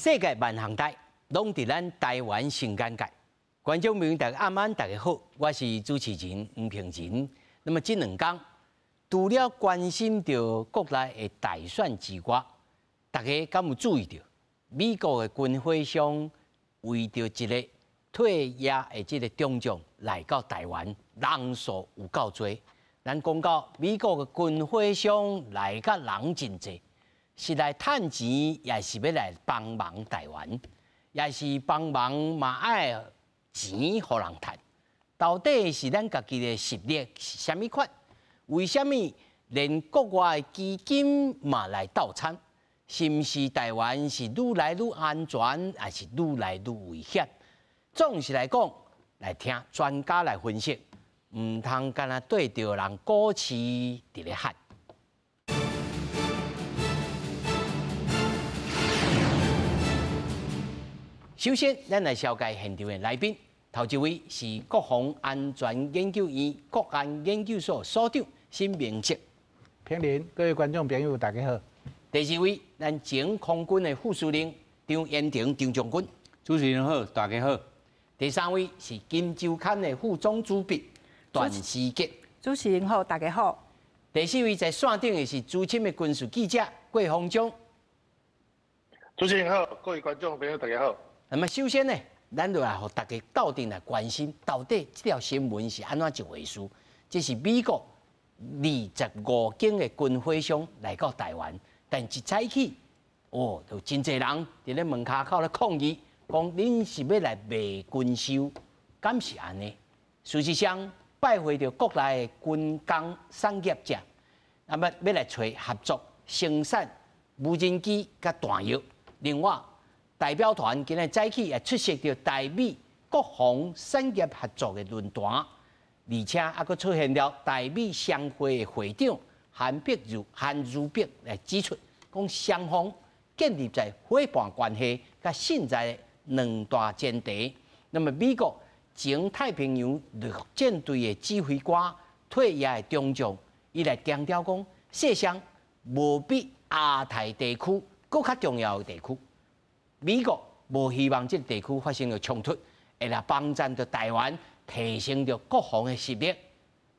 世界萬項代，攏佇咱台灣新眼界。觀眾朋友，大家暗安，大家好，我是主持人黃平仁。那麼這兩天，除了關心著國內的大選之外，大家敢有注意著美國的軍火商為著一个退役的這个中將來到台灣，人數有夠濟。咱講到美國的軍火商來甲人真濟，是來趁錢，也是欲來幫忙台灣，也是幫忙嘛愛錢予人趁。到底是咱家己的實力是啥物款？為啥物連國外的基金嘛來鬥參？是毋是台灣是愈來愈安全，還是愈來愈危險？總是來講，來聽專家來分析，毋通干焦對著人股市佇咧喊。首先，咱來紹介現場的來賓。頭一位是國防安全研究院國安研究所所長沈明哲。平林，各位觀眾朋友，大家好。第二位，咱前空軍的副司令張延廷張將軍。主持人好，大家好。第三位是《今周刊》的副總主筆段思傑。主持人好，大家好。第四位在線頂的是資深的軍事記者郭鴻章。主持人好，各位觀眾朋友，大家好。那麼首先呢，咱就來予大家鬥陣來關心，到底這條新聞是按怎一回事？這是美國25間的軍火商來到台灣，但一早起，哦，就真濟人佇咧門跤口咧抗議，講恁是欲來賣軍售，敢是按呢？事實上，拜會著國內的軍工產業者，那麼欲來揣合作生產無人機佮彈藥。另外，代表團今日早起也出席著台美國防產業合作的論壇，而且猶閣出現了台美商會的會長韓碧如、韓如碧來指出，講雙方建立在夥伴關係佮信任的兩大前提。那麼美國前太平洋陸戰隊的指揮官退役的中將，伊來強調講，世上無比亞太地區閣較重要的地區。美國無希望這个地區發生著衝突，會來幫贊著台灣提升著國防的實力，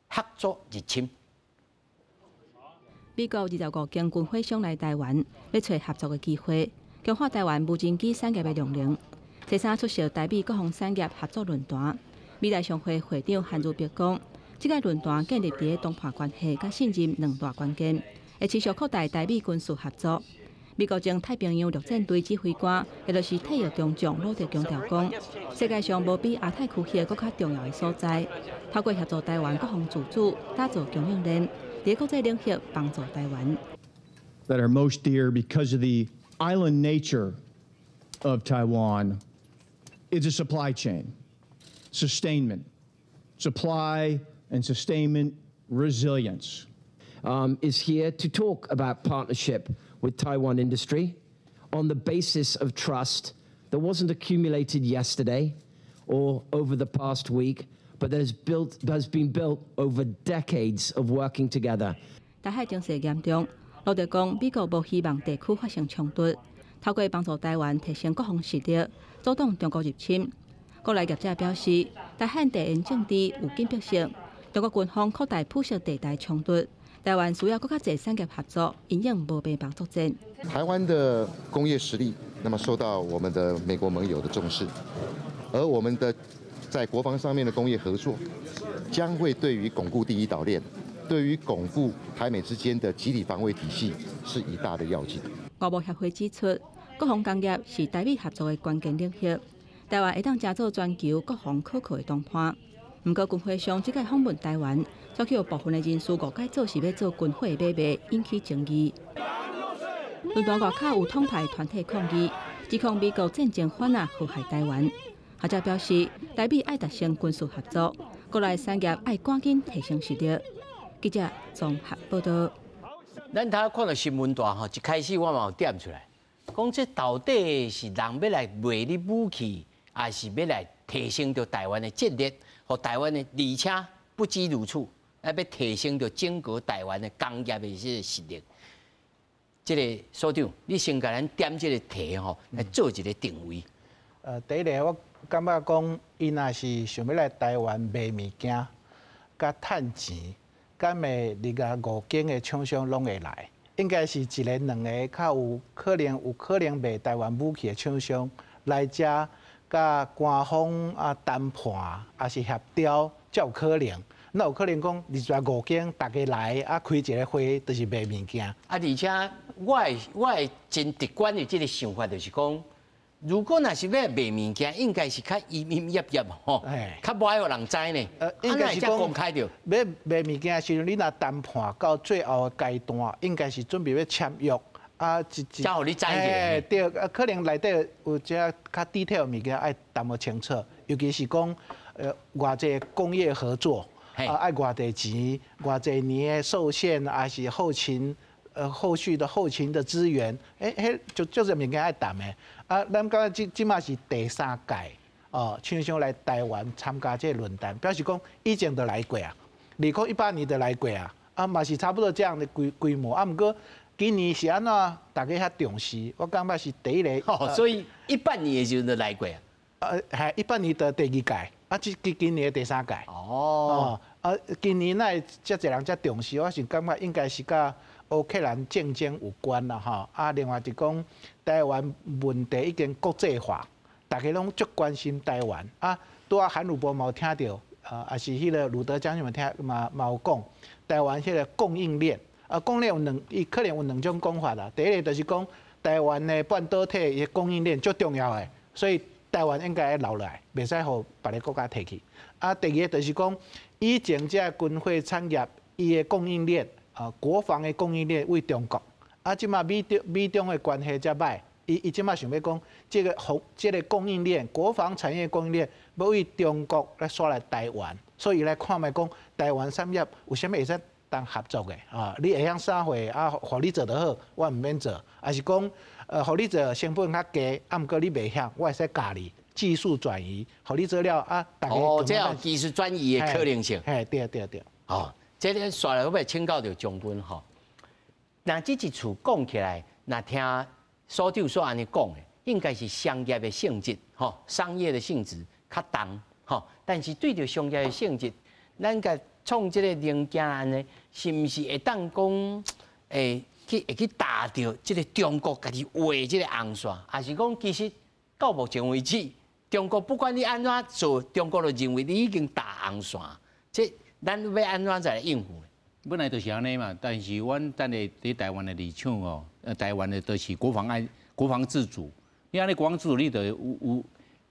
合作入侵。美國25間軍火商來台灣，欲揣合作的機會，強化台灣無人機產業的量能。初三出席台美國防產業合作論壇，美台商會會長韓如碧講，這个論壇建立佇咧同伴關係佮信任兩大關鍵，會持續擴大台美軍事合作。美國前太平洋陸戰隊指揮官，也就是退役中將魯特強調講，世界上無比亞太區域閣較重要的所在。透過協助台灣國防自主，打造供應鏈，佇國際領域幫助台灣。 That are most dear because of the island nature of Taiwan is a supply chain, sustainment, supply and sustainment resilience. Is here to talk about partnership with Taiwan industry on the basis of trust that wasn't accumulated yesterday or over the past week, but that has been built over decades of working together. 台海情勢嚴重，魯特講，美國無希望地區發生衝突，透過幫助台灣提升國防實力，阻擋中國入侵。國內業者表示，台海地緣政治有緊迫性，中國軍方擴大灰色地帶衝突。台灣需要閣較濟產業合作，因應無平衡作戰。台灣的工業實力，那麼受到我們的美國盟友的重視，而我們的在國防上面的工業合作，將會對於鞏固第一島鏈，對於鞏固台美之間的集體防衛體系是一大的要緊。外貿協會指出，國防工業是台美合作的關鍵領域，台灣會當成做全球國防可靠的同伴。毋過軍火商這擺訪問台灣，卻去予部分的人士誤解做是欲做軍火買賣，引起爭議。論壇外口有統派團體抗議，指控美國戰爭販仔禍害台灣。學者表示，台美愛達成軍事合作，國內產業愛趕緊提升實力。記者綜合報道。咱頭看著新聞段吼，一開始我嘛有點出來，講這到底是人欲來賣你武器，還是欲來提升著台灣的戰力，予台灣的，而且不止如此，還欲提升著整個台灣的工業的這个實力。這个所長，你先共咱點這个題吼，來做一个定位。第一个我感覺講，伊若是想欲來台灣賣物件，佮趁錢，敢會25間的廠商攏會來？應該是一个、兩个較有可能有可能賣台灣武器的廠商來遮，佮官方啊談判，抑是協調，才有可能。哪有可能講25間逐家來啊開一个會，就是賣物件？啊，而且我真直觀的這个想法就是講，如果若是欲賣物件，應該是較陰陰掖掖吼，較無愛予人知呢。應該是講公開著。欲賣物件的時陣，你若談判到最後的階段，應該是準備欲簽約啊，一一才予你知者。對，啊，可能內底有這較 detail 物件愛談無清楚，尤其是講偌濟工業合作，啊，愛偌濟錢，偌濟年的受限，抑是後勤，後續的後勤的資源，欸，彼就這物件愛談的。啊，咱感覺這這馬是第三屆哦，廠商來台灣參加這个論壇，表示講以前就來過啊，2018年就來過啊，啊嘛是差不多這樣的規模，啊毋過今年是按怎大家較重視，我感覺是第一个。哦，所以18年的時陣就來過啊。係18年的第二屆，啊，這今年的第三屆。哦。啊，今年哪會遮濟人遮重視，我是感覺應該是佮烏克蘭戰爭有關啦，吼。啊，另外就講台灣問題已經國際化，大家攏足關心台灣。啊，拄仔韓汝博嘛有聽著，啊，抑是彼个呂德將軍嘛聽嘛有講，台灣彼个供應鏈，啊，供應鏈有兩，伊可能有兩種講法啦。第一个就是講台灣的半導體的供應鏈足重要的，所以台灣應該愛留落來，袂使予別个國家提去。啊，第二个就是講，以前這个軍火產業伊的供應鏈，啊，國防的供應鏈佇中國，啊，這馬美中的關係遮歹，伊這馬想欲講，這个供應鏈，國防產業供應鏈，欲佇中國來徙來台灣，所以伊來看覓講，台灣產業有啥物會使當合作的啊？你會曉啥貨啊？予你做就好，我毋免做，抑是講，予你做成本較低，啊，毋過你袂曉，我會使教你技術轉移，予你做了啊，大家哦，這有技術轉移的可能性。嘿，對對對。哦，這个紲來欲請教著將軍吼。若這一次講起來，若聽所長所按呢講的，應該是商業的性質，吼，商業的性質較重，吼。但是對著商業的性質，咱共創這个零件按呢，是毋是會當講，會去踏著這个中國家己畫這个紅線，抑是講其實到目前為止，中國不管你按怎做，中國就認為你已經踏紅線，這咱欲按怎再來應付？本來就是按呢嘛，但是阮等下佇台灣的立場哦，台灣的都是國防愛國防自主。你按呢國防自主，你就有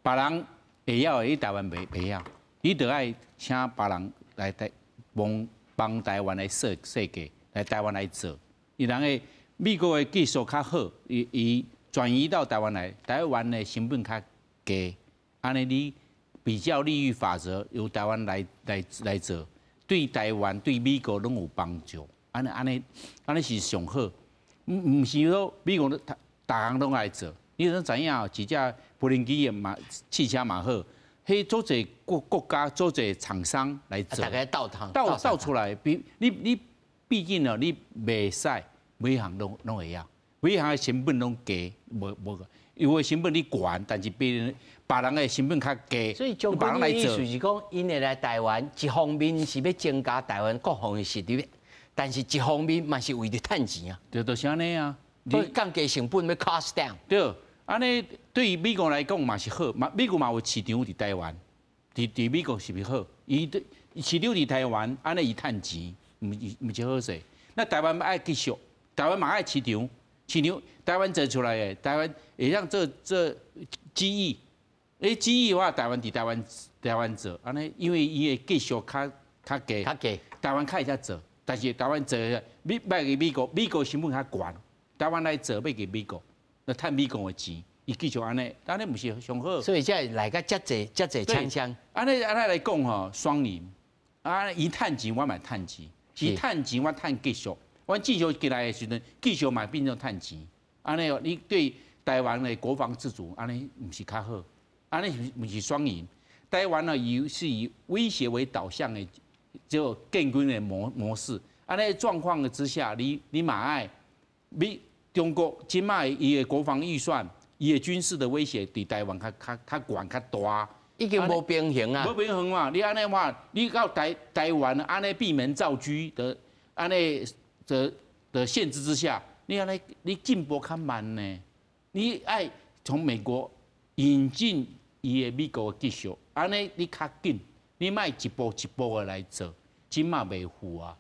別人會曉的，你台灣袂曉，你就愛請別人來台幫幫台灣來設計，來台灣來做。伊人的美國的技術較好，伊轉移到台灣來，台灣的成本較低，按呢你比較利益法則由台灣來做。對台灣、對美國攏有幫助，按呢是上好。毋是說美國逐項攏愛做。你攏知影，一隻無人機的嘛，汽車嘛好，彼足濟國家足濟廠商來做，大家鬥通鬥出來。比你畢竟哦，你袂使每項攏會曉，每項的成本攏低，無無個，有的成本你懸，但是別別人的成本較低。所以將軍的意思是講，𪜶會來台灣，一方面是欲增加台灣國防的實力，但是一方面嘛是為著趁錢啊。對，就是按呢啊。你降低成本欲 cost down。對，按呢對於美國來講嘛是好，嘛美國嘛有市場佇台灣，佇美國是毋是好？伊對市場佇台灣，按呢伊趁錢，毋是好勢。那台灣愛繼續，台灣嘛愛市場，市場台灣做出來的，台灣會當做機翼。欸，機翼的話，台灣佇台灣做，按呢，因為伊的技術較低，較低，台灣較會使做，但是台灣做你賣予美國，美國成本較懸，台灣來做賣予美國，來趁美國的錢，伊繼續按呢，按呢毋是上好。所以才會來甲遮濟遮濟廠商。按呢按呢來講吼，雙贏。啊，伊趁錢，我嘛趁錢；伊趁錢，我趁技術。阮技術進來的時陣，技術嘛變做趁錢。按呢，你對台灣的國防自主，按呢毋是較好？按呢是毋是雙贏？台灣呢，以是以威脅為導向的這個建軍的模式。按呢狀況之下，你嘛愛美中國這擺伊的國防預算，伊的軍事的威脅，佇台灣較較較懸較大。已經無平衡啊！無平衡嘛？你按呢話，你到台台灣按呢閉門造車的按呢的的限制之下，你按呢你進步較慢呢？你愛從美國引進伊的美國的技術，按呢你較緊，你莫一步一步的來做，這馬袂赴啊！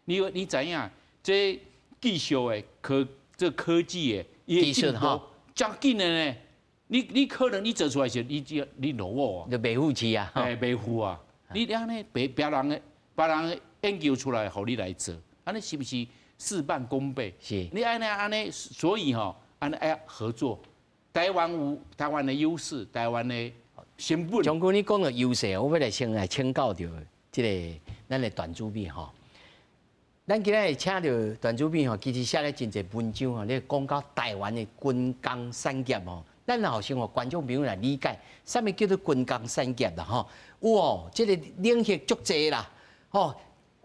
你你知影這技術的科這科技的技術吼，真緊的呢？你你可能你做出來時，你只你落伍啊，就袂赴去啊，欸，袂赴啊！你按呢別別人的別人的研究出來，予你來做，按呢是毋是事半功倍？是。你按呢按呢，所以吼，按呢愛合作。台灣有台灣的優勢，台灣的成本。將軍，你講到優勢，我欲來先來請教著這个咱的段主秘吼。咱今仔日請著段主秘吼，其實寫了真濟文章吼，咧講到台灣的軍工產業吼。咱後先予觀眾朋友來理解，啥物叫做軍工產業啦吼？有哦，這个領域足濟啦，吼。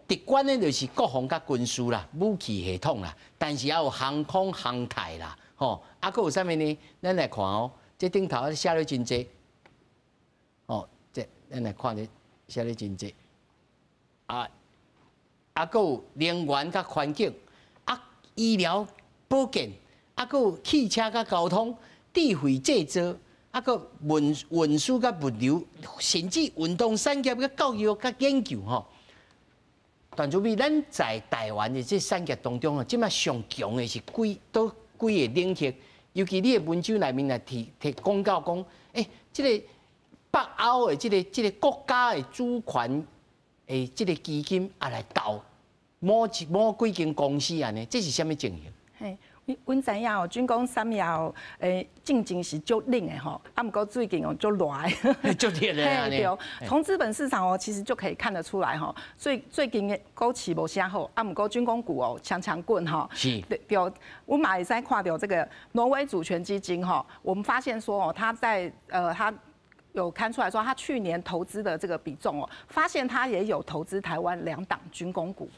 直觀的就是國防佮軍事啦，武器系統啦，但是也有航空航太啦，吼。啊，閣有啥物呢？咱來看哦，這頂頭寫了真濟，哦，這咱來看咧寫了真濟，啊啊，閣有能源佮環境，啊，醫療保健，啊，閣有汽車佮交通。智慧製造，啊，閣運運輸佮物流，甚至運動產業佮教育佮研究吼。段主秘，咱在台灣的這產業當中啊，這馬上強的是幾佗幾个領域？尤其你的文章內面來提提講到講，欸，這個北歐的這个這个國家的主權的這个基金啊來投某一某幾間公司按呢，這是啥物情形？嘿，阮知影哦，軍工產業哦，欸，進前是足冷的吼，啊，毋過最近哦，足熱的。足熱的按呢。對，從資本市場哦，其實就可以看得出來吼，最最近的股市無啥好，啊，毋過軍工股哦，強強滾吼。對對，阮嘛會使看著這個挪威主權基金吼，我們發現說哦，他在他有看出來說，他去年投資的這個比重哦，發現他也有投資台灣兩檔軍工股。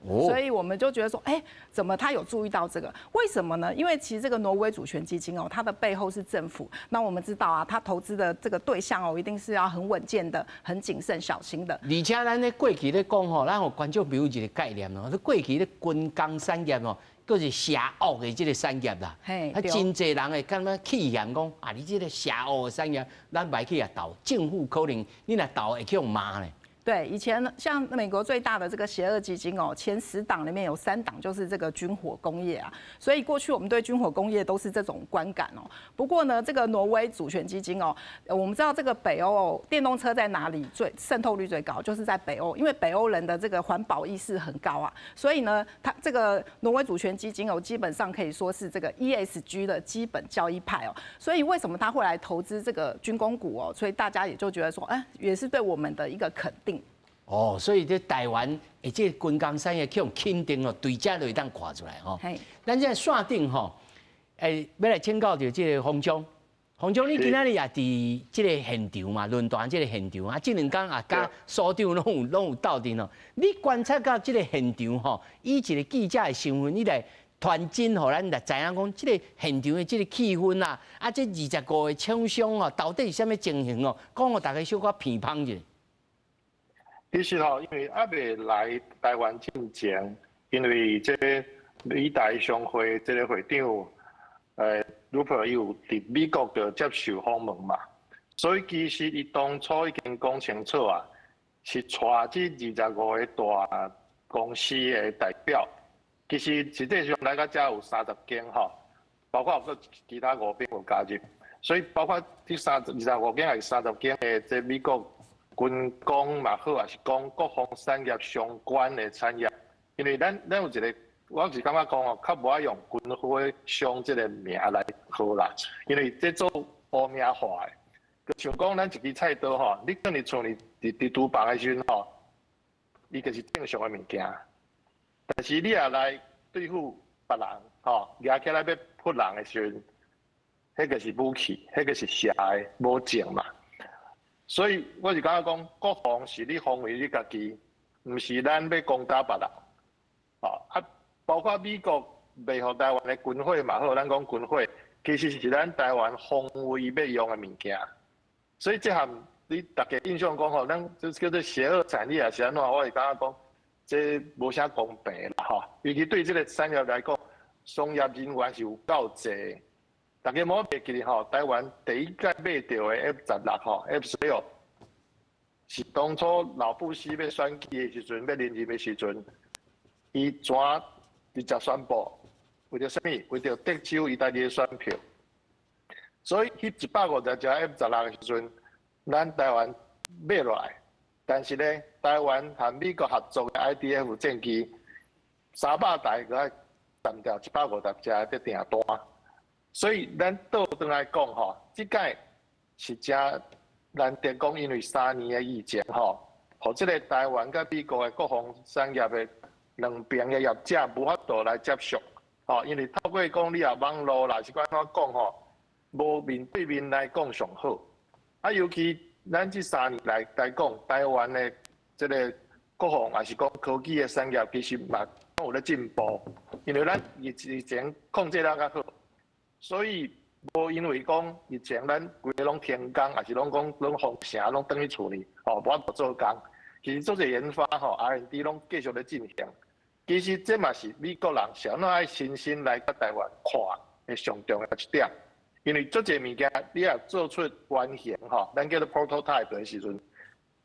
所以我們就覺得說，哎，怎麼他有注意到這個？為什麼呢？因為其實這個挪威主權基金哦，它的背後是政府。那我們知道啊，他投資的這個對象哦，一定是要很穩健的、很謹慎、小心的。而且咱咧過去咧講吼，咱予觀眾朋友一個概念哦，過去咧軍工產業哦，閣是邪惡的這個產業啦。啊，真濟人會感覺氣嫌講啊，你這個邪惡的產業，咱袂去共投。政府可能你若投會去予罵咧。對，以前像美國最大的這個邪惡基金哦，前10檔裡面有三檔就是這個軍火工業啊，所以過去我們對軍火工業都是這種觀感哦。不過呢，這個挪威主權基金哦，我們知道這個北歐哦，電動車在哪裡最滲透率最高，就是在北歐，因為北歐人的這個環保意識很高啊，所以呢，它這個挪威主權基金哦，基本上可以說是這個 ESG 的基本教義派哦。所以為什麼他會來投資這個軍工股哦？所以大家也就覺得說，哎，也是對我們的一個肯定。哦，所以這台灣的這個軍工產業去予肯定哦，對這就會當看出來吼。咱這線頂吼，欸，欲來請教著這个馮將，馮將你今仔日也佇這个現場嘛，論壇這个現場啊，這兩工也佮所長攏有攏有鬥陣哦。你觀察到這个現場吼，以一个記者的身份，你來傳真，予咱來知影講，這个現場的這个氣氛啊，啊，這25个廠商哦，到底是啥物情形哦？講予大家小可鼻芳一下。其實吼，因為猶未來台灣進前，因為這美台商會這个會長，魯珀伊有佇美國就接受訪問嘛，所以其實伊當初已經講清楚啊，是帶這25個大公司的代表，其實實際上來到遮有30間吼，包括有其他五邊有加入，所以包括這三25間還是30間的這美國軍工嘛好，抑是講國防產業相關的產業，因為咱咱有一个，我是感覺講哦，較無愛用軍火商這个名來號啦，因為這做污名化的，就像講咱一支菜刀吼，你囥佇厝裡佇佇廚房的時陣吼，伊就是正常的物件，但是你若來對付別人吼，舉起來欲撲人的時陣，彼个是武器，彼个是邪的，無正嘛。所以我是感覺講，國防是你防衛你家己，毋是咱欲攻打別人。啊，包括美國賣予台灣的軍火嘛好，咱講軍火其實是咱台灣防衛欲用的物件，所以這項你大家印象講吼，咱這叫做邪惡產業抑是按怎？我會感覺講這無啥公平啦吼。尤其對這个產業來講，從業人員是有夠濟。大家無袂記得吼，台灣第一屆買著的 F 十六吼，F-16是當初老布希欲選舉的時陣，欲連任的時陣，伊怎直接宣布，為著啥物？為著得州伊家己的選票。所以，彼150隻 F 十六的時陣，咱台灣買落來，但是呢，台灣和美國合作的 IDF 戰機300台，閣愛佔掉150隻的訂單。所以，咱倒轉來講吼，這擺是誠難得講，因為3年的疫情吼，予這个台灣佮美國的國防產業的兩邊的業者無法度來接觸，吼，因為透過講你也網路啦，是按怎講吼，無面對面來講上好。啊，尤其咱這三年來來講，台灣的這个國防抑是講科技的產業，其實嘛攏有咧進步，因為咱疫情控制得較好，所以無因為講疫情咱規个攏停工，抑是攏講攏封城，攏轉去厝裡，吼，無法度做工。其實做這研發吼，R&D 攏繼續咧進行。其實這嘛是美國人啥物愛親身來佮台灣看的上重要一點。因為足濟物件，你若做出原型吼，咱叫做 prototype 的時陣，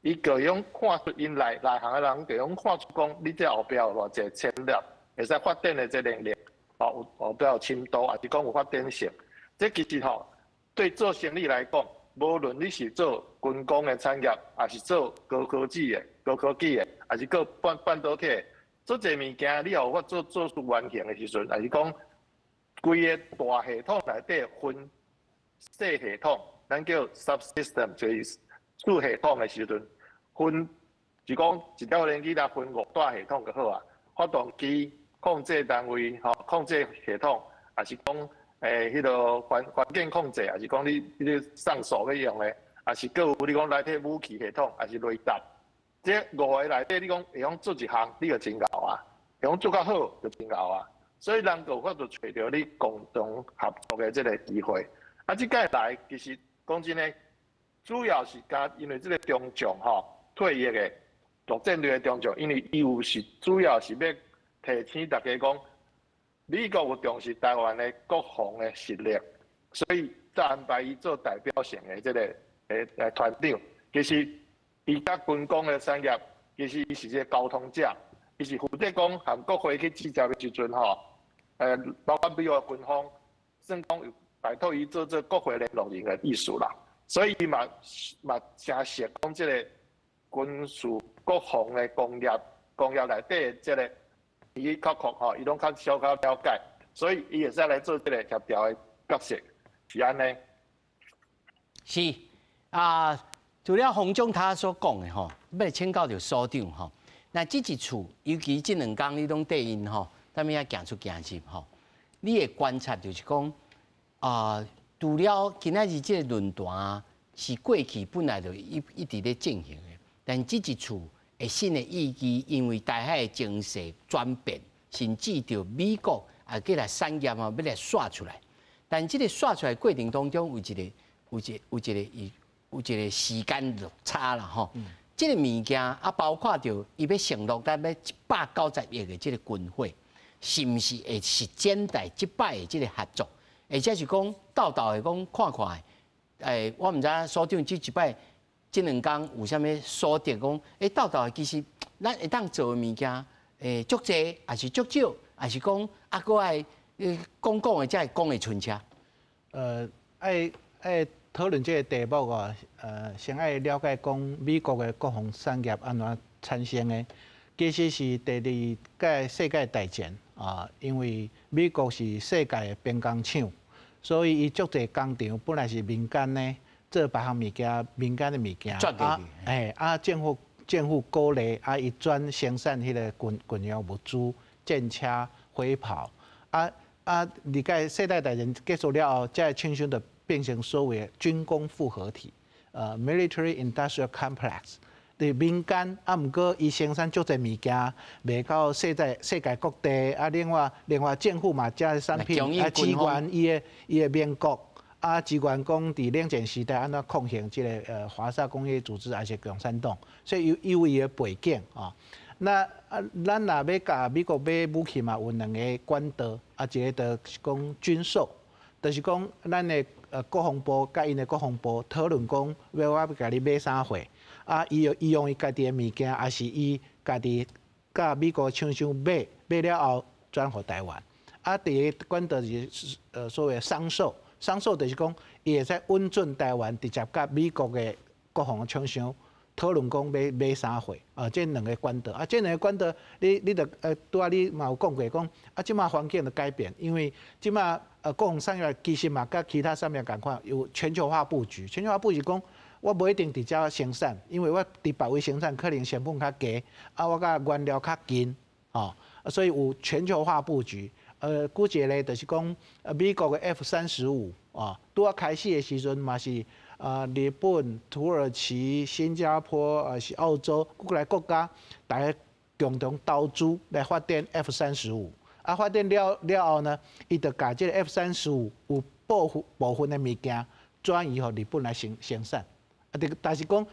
伊就會用看出𪜶內內行的人就用看出講，你這後壁有偌濟潛力，會使發展的這能力，吼，有後壁有深度，抑是講有發展性。這其實吼，對做生意來講，無論你是做軍工的產業，抑是做高科技的、高科技的，抑是閣半導體的，做這物件，你有法做出原型的時陣，抑是講規个大系統內底分細系統，咱叫 subsystem，就是子系統的時陣，分就講一條無人機來分五大系統就好啊。發動機、控制單位、吼控制系統，抑是講彼个環境控制，抑是講你彼个上手欲用的，抑是閣有你講內底武器系統，抑是雷達，這五个內底你講會曉做一項，你就真𠢕啊；會曉做較好，就真𠢕啊。所以人就有法度揣著你共同合作的這个機會。啊，這擺來其實講真的，主要是佮因為這个中將吼退役的陸戰隊的中將，因為伊有是主要是欲提醒大家講，美國有重視台灣的國防的實力，所以才安排伊做代表性的這个團長。其實伊佮軍工的產業，其實伊是一個溝通者，伊是負責講和國會去接洽的時陣吼。包括美國軍方，算講有拜託伊做做國會聯絡人的意思啦，所以伊嘛嘛誠熟講這个軍事國防的工業內底的這个伊較確吼，伊攏較小可了解，所以伊會使來做這个協調的角色，是按呢。是啊，除了洪總他所講的吼，欲請教著所長吼，那這一次，尤其這兩工你攏綴𪜶吼，踮遐行出行入吼，你的觀察就是講啊，除了今仔日這個論壇是過去本來就一直咧進行的，但這一次的新的意義，因為台海的情勢轉變，甚至著美國啊，過來產業吼，欲來煞出來。但這个煞出來過程當中，有一個時間落差啦吼。這个物件啊，包括著伊欲承諾咱欲190億的這个軍費，是毋是會實踐在這擺的這个合作？或者是講鬥鬥的講看看，我毋知影所長這一擺這兩工有啥物所得？講鬥鬥的其實咱會當做的物件，足濟，抑是足少，抑是講啊，閣愛講講的才會講會順車。愛討論這个題目哦，先愛了解講美國的國防產業按怎產生的。其實是第二屆世界大戰啊，因為美國是世界的兵工廠，所以伊足濟工廠本來是民間的，做別項物件，民間的物件啊，啊政府鼓勵啊，伊轉生產彼个軍用物資、戰車、火炮啊啊！二屆世界大戰結束了後，這个廠商就變成所謂的軍工複合體，military industrial complex。佇民間，啊，毋過伊生產足濟物件，賣到世界各地。啊，另外政府嘛，遮產品啊，支援伊的盟國，啊，支援講佇冷戰時代按怎抗衡這个華沙工業組織，抑是共產黨，所以有伊的背景啊。那啊，咱若欲共美國買武器嘛，有兩个管道，啊，一个就是講軍售，就是講咱的國防部佮𪜶的國防部討論講，欲我欲共你買啥貨。啊，伊用伊家己的物件，抑是伊家己佮美國廠商買，買了後轉予台灣。啊，第二个管道是所謂商售，商售就是講伊會使允准台灣直接佮美國的國防廠商討論講買啥貨。啊，這兩个管道，啊，這兩个管道，你著拄仔你嘛有講過講，啊，這馬環境的改變，因為這馬國防產業其實嘛佮其他產業仝款，有全球化布局，全球化布局講，我無一定佇遮生產，因為我佇別位生產可能成本較低，啊，我佮原料較近，吼，所以有全球化布局。舉一個例就是講，美國的 F-35啊，拄仔開始的時陣嘛是啊，日本、土耳其、新加坡，抑是澳洲，幾个國家，大家共同投資來發展 F-35。啊，發展了了後呢，伊就共這个 F-35有部分的物件轉移予日本來生產。啊，但是講，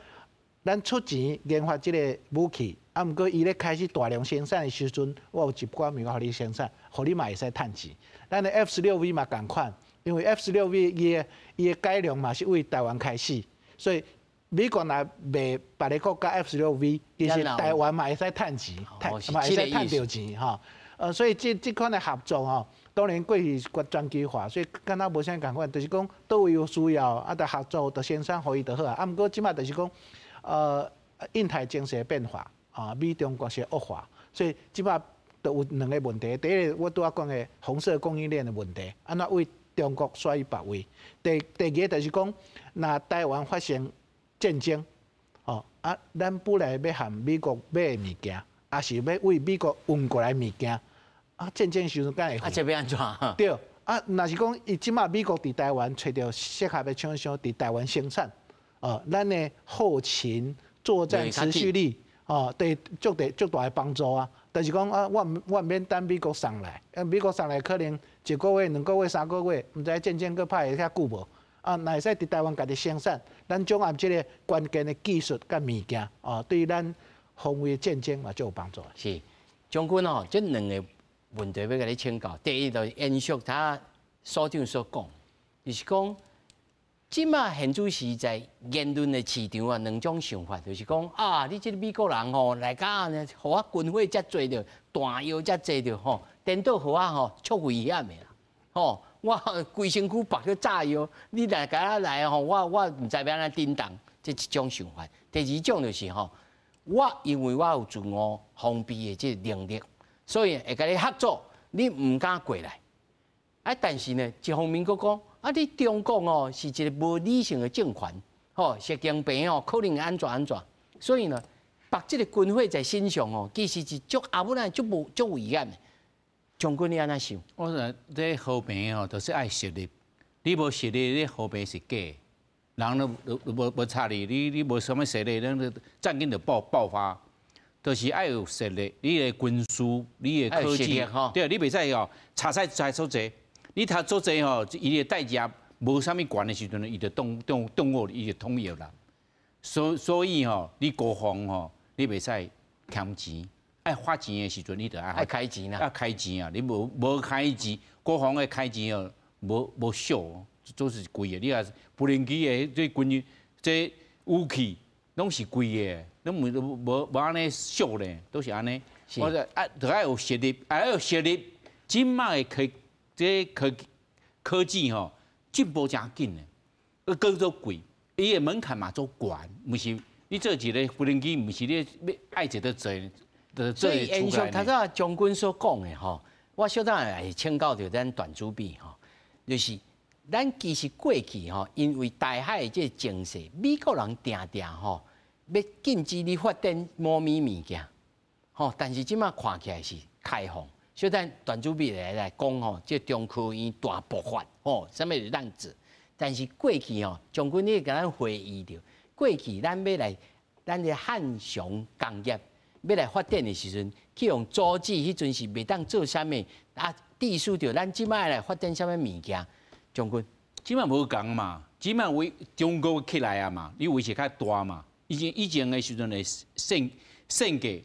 咱出錢研發這个武器，啊，毋過伊咧開始大量生產的時陣，我有一寡物件予你生產，予你嘛會使趁錢。咱的 F-16V 嘛仝款，因為 F-16V 伊的改良嘛是為台灣開始，所以美國若賣別个國家 F-16V，其實台灣嘛會使趁錢，嘛會使趁著錢吼。所以這款的合作吼，當然過去是全球化，所以敢若無啥仝款，就是講佗位有需要，啊，就合作，就生產予伊就好啊。啊，毋過這馬就是講，印太情勢變化，啊，美中關係惡化，所以這馬就有兩个問題。第一个，我拄仔講的紅色供應鏈的問題，按怎為中國徙別位？第二个就是講，若台灣發生戰爭，吼啊，咱本來欲向美國買的物件，抑是欲為美國運過來物件，啊，戰爭時陣敢會？啊，這欲按怎？對，啊，若是講伊這馬美國佇台灣揣著適合的廠商佇台灣生產，哦，咱的後勤作戰持續力，哦，對足大足大的幫助啊。但是講啊，我毋免等美國送來，啊，美國送來可能一個月、2個月、3個月，毋知戰爭閣拍會遐久無？啊，若會使佇台灣家己生產，咱掌握這个關鍵的技術佮物件，哦，對咱防衛戰爭嘛足有幫助。是，將軍哦，這兩个問題欲共你請教。第一，就是延續他所長所講，就是講，這馬現主時在言論的市場啊，兩種想法，就是講啊，你這个美國人吼來遮呢，予我軍火遮濟著，彈藥遮濟著吼，顛倒予我吼足危險的啦，吼，我規身軀縛著炸藥，你來共我來吼，我毋知欲按怎頂當，這一種想法。第二種就是吼，我因為我有自我防備的這個能力，所以會共你合作，你毋敢過來。啊，但是呢，一方面閣講，啊，你中國哦是一个無理性的政權，吼，習近平哦可能按怎按怎，所以呢，縛這个軍火在身上哦，其實是足阿母仔足無足危險的。將軍你按怎想？我說這和平吼，就是愛實力。你無實力，你和平是假。人都都無插你，你無啥物實力，咱戰爭就爆發。就是愛有實力，你的軍事，你的科技，對，你袂使哦，差使差足濟。你差足濟吼，伊的代價無啥物懸的時陣，伊就動我，伊就統一啦。所以吼，你國防吼，你袂使儉錢，愛花錢的時陣，你就愛愛開錢啦，愛開錢啊！你無開錢，國防的開錢哦，無俗，都是貴的。你若無人機的這軍這武器，攏是貴的，攏無按呢俗咧，都是按呢。我說啊，就愛有實力，愛有實力。這馬的科技吼進步誠緊的，閣足貴，伊的門檻嘛足懸，毋是你做一个無人機，毋是你欲愛做就做，就做。所以延續頭先將軍所講的吼，我小等下會請教著咱段主筆吼，就是咱其實過去吼，因為台海的這个情勢，美國人定定吼欲禁止你發展某物物件，吼，但是這馬看起來是開放。小等段主筆來講吼，這中科院大爆發吼，啥物樣子？但是過去吼，將軍你共咱回憶著，過去咱欲來咱的漢翔工業欲來發展的時陣，去予阻止，彼陣是袂當做啥物啊？致使著咱這擺來發展啥物物件？將軍，這擺無仝嘛，這擺為中國起來啊嘛，你威脅較大嘛。以前的時陣會獻給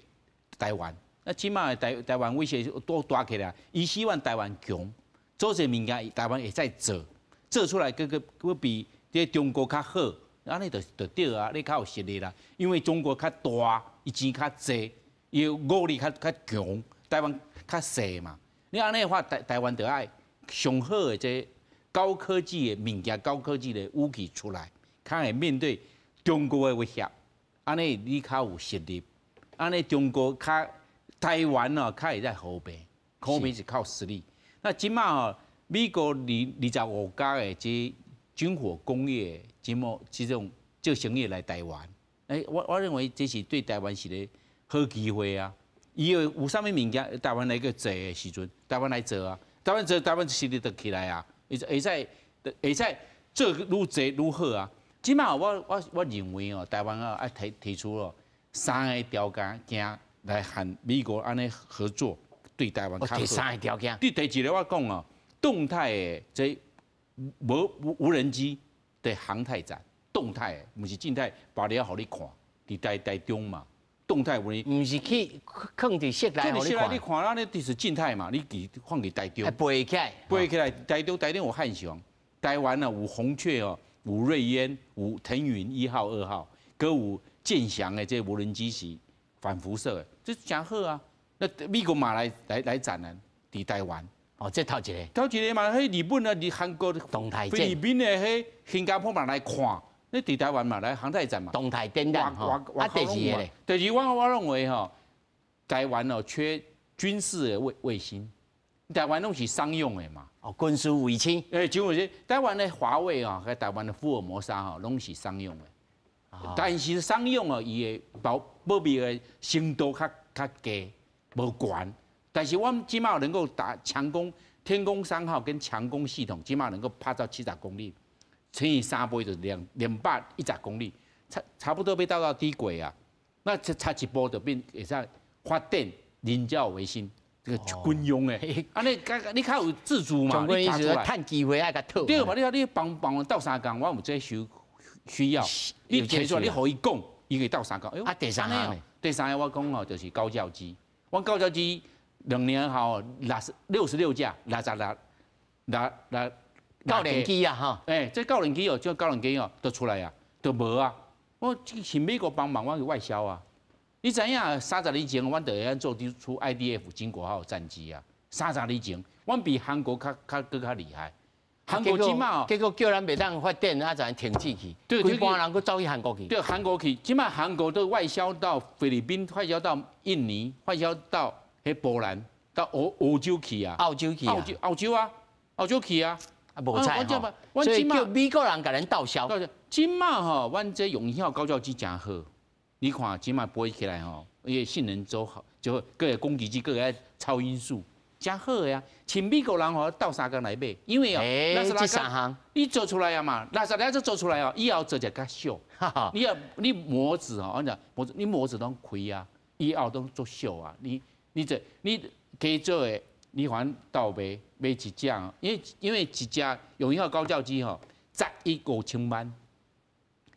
台灣，那這擺台灣威脅多大起來，伊希望台灣強，做這物件台灣會使做，做出來閣閣閣比這中國較好，按呢就對啊，你較有實力啦。因為中國較大，伊錢較濟，伊武力較強，台灣較細嘛。你按呢的話，台灣就愛上好的這高科技的物件、高科技的武器出來，較會面對中國的威脅，按呢你較有實力，按呢中國較台灣哦，較會使和平，和平是靠實力。那這擺吼，美國25家的這軍火工業，這麼這種做生意來台灣，欸，我認為這是對台灣是個好機會啊。伊有啥物物件，台灣來去做的時陣，台灣來做啊，台灣做，台灣實力就起來啊，會使做愈濟愈好啊。這擺我認為哦，台灣啊愛提出了三個條件，來和美國按呢合作，對台灣較好。第三個條件。對第一個我講哦，動態的這無人機的航太展，動態的，毋是靜態，擺了予你看，佇台中嘛，動態無人，毋是去囥佇室內予你看。你看，咱呢就是靜態嘛，你佇放佇台中。飛起來。飛起來，台中有漢翔，台灣啊有紅雀哦。有瑞鳶，有騰雲1號、2號，閣有劍翔的這無人機是反輻射的，這誠好啊！那美國嘛來展覽，佇台灣。哦，這頭一個。頭一個嘛，彼日本啊，佇韓國、動態菲律賓的彼新加坡嘛來看，你佇台灣嘛來航太展嘛。動態展覽吼。啊，第二個咧？第二，我認為吼，台灣哦缺軍事的衛星，台灣攏是商用的嘛。哦，軍事衛星。欸，軍事台灣的華為啊，佮台灣的福爾摩沙吼，攏是商用的。但是商用哦，伊的保密的程度較低，無懸。但是我們這擺能夠打強攻天弓3號跟強攻系統，這擺能夠拍到70公里，乘以3倍就210公里，差不多欲到低軌啊。那差一步就變會使發電人造衛星。這個軍用的，啊你你較有自主嘛？你意思趁機會愛共討。對嘛？你幫幫我鬥相共，我有這需要。你提出來，你予伊講，伊會鬥相共。啊，第三項，第三個我講哦，就是高教機。我高教機2年後66架，六十六六六教練機啊，哈。欸，這教練機哦，這教練機哦，都出來啊，都無啊。我請美國幫忙，我去外銷啊。你知影30年前，阮就會曉做出 IDF 經國號戰機啊。30年前，阮比韓國較閣較厲害。韓國這擺哦，結果叫咱袂當發展，啊，才停止去。對，規半人閣走去韓國去。對，韓國去。這擺韓國都外銷到菲律賓，外銷到印尼，外銷到彼波蘭，到歐洲去啊。澳洲去啊。澳洲啊，澳洲去啊。啊，無彩吼。所以叫美國人共咱鬥銷。這擺吼，阮這永興號高教機誠好。你看，這擺飛起來吼，伊的性能做好，就閣會攻擊機，閣會超音速，誠好的啊。請美國人吼鬥相共來買，因為哦，這三項你做出來啊嘛，六十了就做出來哦，以後做就較俗。你要你模子哦，我講模子，你模子攏開啊，以後攏做俗啊。你這你加做的，你反正鬥買買一隻，因為一隻永興號高教機吼，10億5千萬，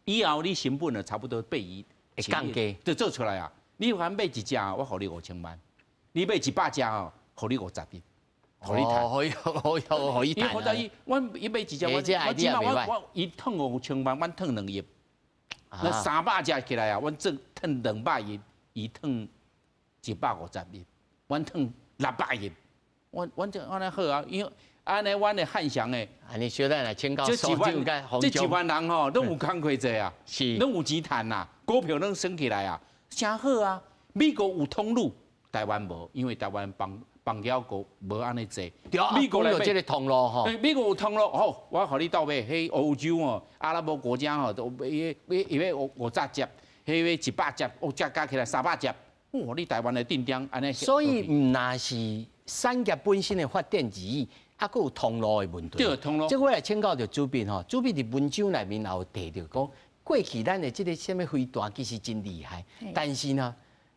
以後你成本就差不多8億。會降低，就做出來啊！你反正買一隻，我予你5000萬；你買100隻哦，予你50億，予你趁。予予予伊趁。伊，阮伊買一隻，我這擺我伊趁5000萬，阮趁2億。那300隻起來啊，阮賺趁200億，伊趁150億，阮趁600億。阮這按呢好啊，因為按呢，阮的漢翔的，按呢小等來請教這幾萬，這幾萬人吼，攏有工課做啊，攏有錢趁啊，股票攏升起來啊，誠好啊。美國有通路，台灣無，因為台灣邦交國無按呢濟。美國有這個通路吼。美國有通路，好，我予你鬥買，彼歐洲吼，阿拉伯國家吼，都買買伊欲50隻，彼欲100隻，哦，加加起來300隻。哇，你台灣的訂單按呢。所以毋但是產業本身的發展而已。啊，閣有通路的問題。對，通路。這我來請教著主筆吼，主筆佇文章內面也有提著講，过去咱的這个啥物飛彈其實真厲害，但是呢，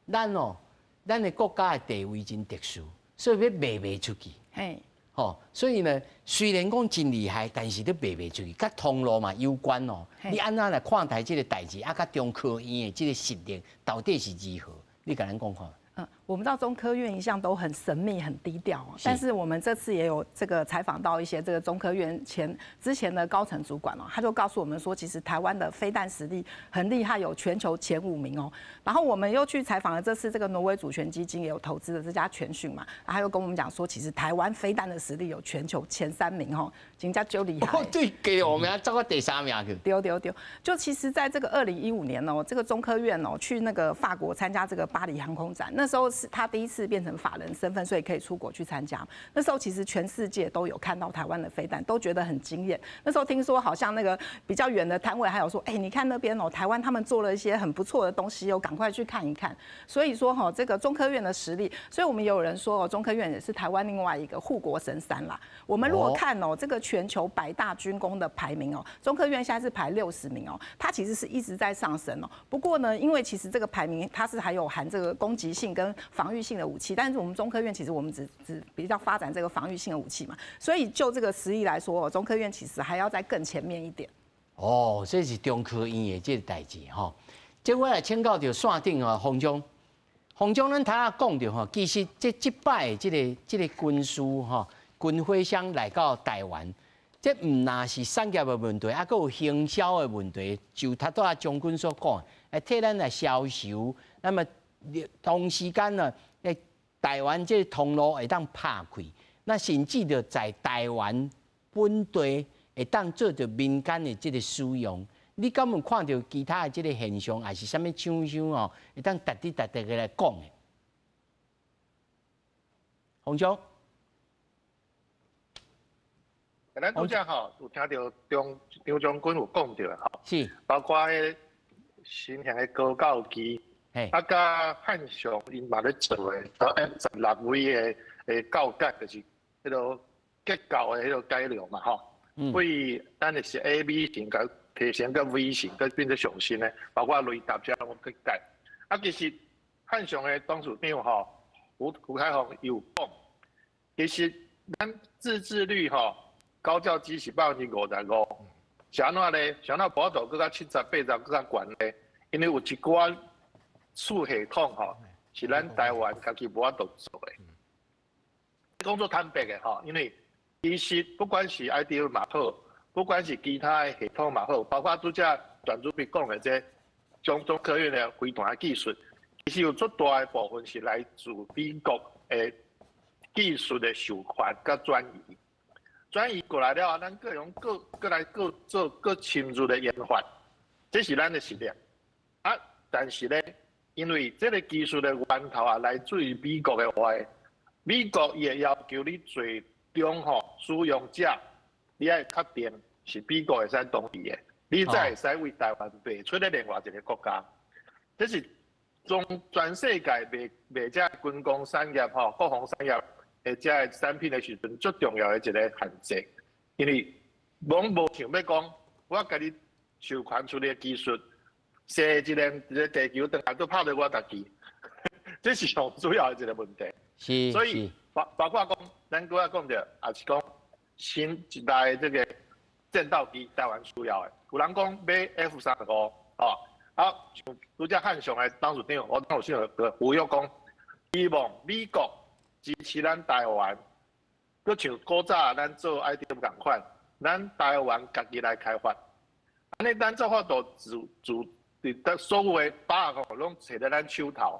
咱哦，咱的國家的地位真特殊，所以欲賣袂出去。吼，所以呢，雖然講真厲害，但是都賣袂出去，佮通路嘛有關哦。你按怎來看待這个代誌？啊，佮中科院的這个實力到底是如何？你共咱講看。我們知道中科院一向都很神秘、很低調，但是我們這次也有這個採訪到一些這個中科院之前的高層主管哦，他就告訴我們說，其實台灣的飛彈實力很厲害，有全球前5名哦。然後我們又去採訪了這次這個挪威主權基金也有投資的這家全訊嘛，他又跟我們講說，其實台灣飛彈的實力有全球前3名哦，真正足厲害。哦，對，給我們走到第3名去。對對對，就其實在這個2015年哦，這個中科院哦去那個法國參加這個巴黎航空展，那時候是他第一次變成法人身份，所以可以出國去參加。那時候其實全世界都有看到台灣的飛彈，都覺得很驚豔。那時候聽說好像那個比較遠的攤位還有說，哎，你看那邊哦，台灣他們做了一些很不錯的東西哦，趕快去看一看。所以說哈，這個中科院的實力，所以我們也有人說哦，中科院也是台灣另外一個護國神山啦。我們如果看哦，這個全球100大軍工的排名哦，中科院現在是排60名哦，它其實是一直在上升哦。不過呢，因為其實這個排名它是還有含這個攻擊性跟防禦性的武器，但是我們中科院其實我們只比較發展這個防禦性的武器嘛，所以就這個實力來說，中科院其實還要再更前面一點。哦，這是中科院的這個代誌吼。這我來請教著線頂哦，洪總，洪總，咱頭仔講著吼，其實這擺這個軍事吼，軍火商來到台灣，這毋但是產業的問題，啊，閣有行銷的問題。就頭拄仔將軍所講，來替咱來銷售，那麼同時間呢，台灣這個通路會當拍開，那甚至著在台灣本地會當做著民間的這個使用。你敢有看著其他的這個現象，抑是啥物廠商哦，會當特地特地的來講的？洪總，咱拄才吼有聽著張將軍有講著吼，是包括彼新型的高教機。啊，佮漢翔𪜶嘛咧做的，F-16V 的教改，就是彼个結構的彼个改良嘛吼。為咱的是 A、B 型，佮提升到 V 型，佮變做上新的，包括雷達遮攏去改。啊，其實漢翔的董事長吼，胡開宏伊有講，其實咱自製率吼，高教機是55%，是按怎咧？是按怎無法度閣較70、80閣較懸咧？因為有一寡次系統吼，是咱台灣家己無法度做的。講做坦白的吼，因為其實不管是 IDF 嘛好，不管是其他的系統嘛好，包括拄才段主筆講的這中科院的飛彈的技術，其實有足大的部分是來自美國的技術的授權佮轉移。轉移過來了後，咱閣用閣來閣做閣深入的研發，這是咱的實力。啊，但是咧，因為這個技術的源頭啊，來自於美國的話，美國伊會要求你最終吼使用者，你愛確定是美國會使同意的，你才會使為台灣賣出咧另外一個國家。這是從全世界賣這軍工產業吼、國防產業的這个產品的時陣，最重要的一個限制，因為攏無想欲講，我共你授權出來的技術。踅一个地球，轉來都拍著我家己，這是上主要的一個問題。是，所以包括講，咱閣仔講著，也是講新一代的這個戰鬥機，台灣需要的。有人講買 F-35，哦，啊，像拄才漢翔的董事長，我董事長胡玉講，希望美國支持咱台灣，閣像古早咱做 IDF 仝款，咱台灣家己來開發。按呢，咱才法度自佇得所有的把握吼，攏揣佇咱手頭。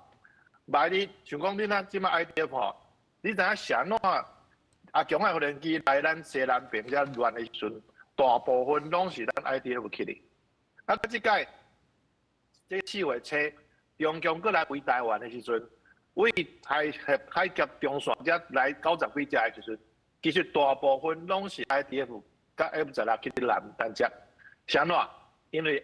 萬你像講你咱這擺 IDF 吼，你知影是按怎阿強的無人機來咱西南邊遮亂的時陣，大部分攏是咱 IDF 去的。啊，這擺這4月初，中共閣來圍台灣的時陣，為海峽中線遮來90幾隻的時陣，其實大部分攏是 IDF 佮 F-16去攔攔截。是按怎？因為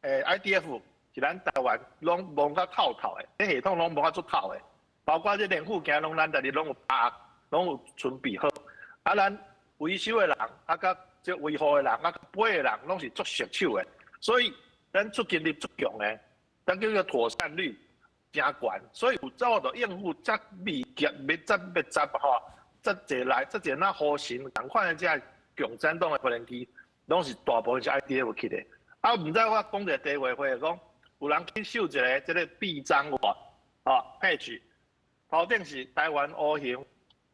IDF 是咱台灣攏摸甲透透的，這系統攏摸甲足透的，包括這連副鏡攏咱家己攏有把握，攏有準備好。啊，咱維修的人，啊，佮這維護的人，啊，飛的人，攏是足熟手的。所以咱出勤率足強的，咱叫做妥善率誠懸，所以有法度應付遮密集、密集、密集吼，遮濟來、遮濟那虎神仝款的遮共產黨的無人機，攏是大部分是 IDF 去的。啊，毋知我講一個題外話，講有人去秀一个這个臂章有無？吼，patch，頭頂是台灣烏熊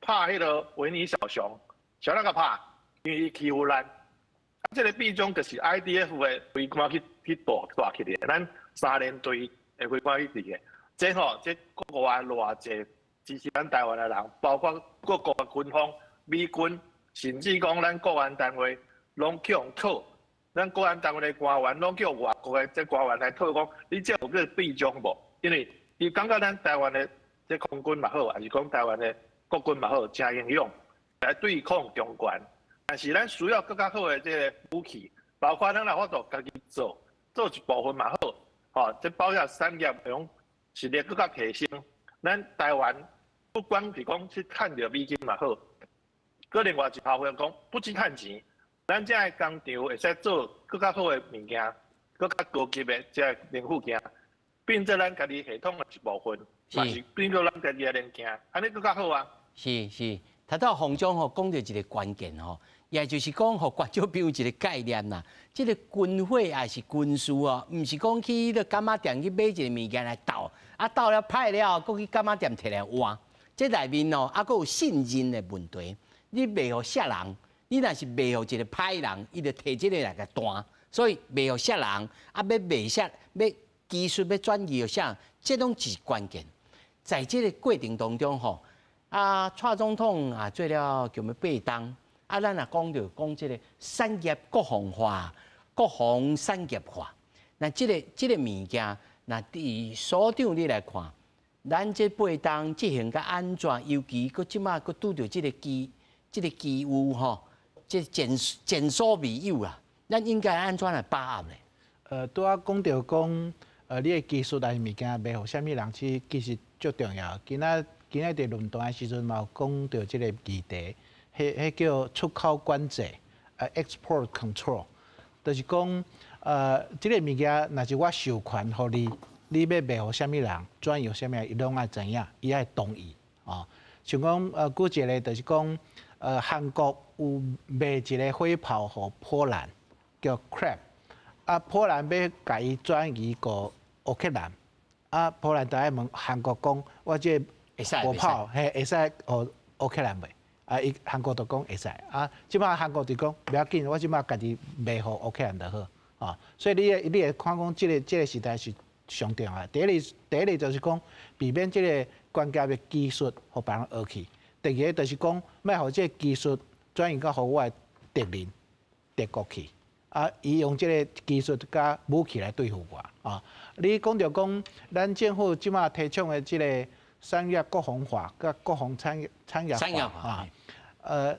拍彼个維尼小熊，啥人共拍？因為伊欺負咱。啊，這个臂章就是 IDF 的飛官去帶去的，咱三連隊的飛官去佇的。這吼，這國外偌濟支持咱台灣的人，包括各國的軍方、美軍，甚至講咱國安單位，攏去予套。咱國安單位的官員攏叫外國的這官員來套講，你這有這個臂章無？因為伊感覺咱台灣的這空軍嘛好，還是講台灣的國軍嘛好，誠英勇來對抗強權。但是咱需要閣較好的這个武器，包括咱若有法度家己做，做一部分嘛好，吼，這包括產業用實力閣較提升。咱台灣不管是講去趁著美金嘛好，閣另外一頭話講不止趁錢，咱這个工廠會使做閣較好的物件，閣較高級的這个零附件，變做咱家己系統的一部分，嘛是變做咱家己的零件，按呢閣較好啊。是是，頭拄洪總吼講著一个關鍵吼，也就是講，予觀眾朋友一个概念啦。這个軍火抑是軍事哦，毋是講去彼个柑仔店去買一个物件來鬥，啊鬥了歹了，閣去柑仔店提來換。這內面哦，啊閣有信任的問題。你賣予啥人？你若是賣予一个歹人，伊就提這个來共彈。所以賣予啥人，啊欲賣啥，欲技術欲轉移予啥，這攏是關鍵。在這个過程當中吼，啊，蔡總統啊做了將欲八冬。啊，咱若講著講這个產業國防化、國防產業化，那這个物件，若佇所長你來看，咱這八冬執行甲按怎，尤其閣這馬閣拄著這个機遇吼，這前所未有啦，咱應該按怎來把握咧？拄仔講著講，你的技術抑是物件賣予啥物人去，其實足重要。今仔佇論壇的時陣嘛有講著這個議題。彼叫出口管制，export control，就是講，這个物件若是我授權予你，你欲賣予啥物人，轉予啥物人，伊攏愛知影，伊愛同意，哦。像講，舉一个就是講，韓國有賣一个火炮予波蘭，叫 Krab，啊，波蘭欲共伊轉移過烏克蘭，啊，波蘭就愛問韓國講，我這個火炮嘿會使予烏克蘭未？啊！伊韓國就講會使，啊，這擺韓國就講無要緊，我這擺家己賣予烏克蘭就好，啊，所以你會看講這个時代是上重要。第一个就是講避免這个關鍵的技術予別人學去；第二个就是講，莫予這个技術轉移到予我的敵人敵國去。啊，伊用這个技術佮武器來對付我。啊，你講著講，咱政府這擺提倡的這个產業國防化佮國防產業化啊。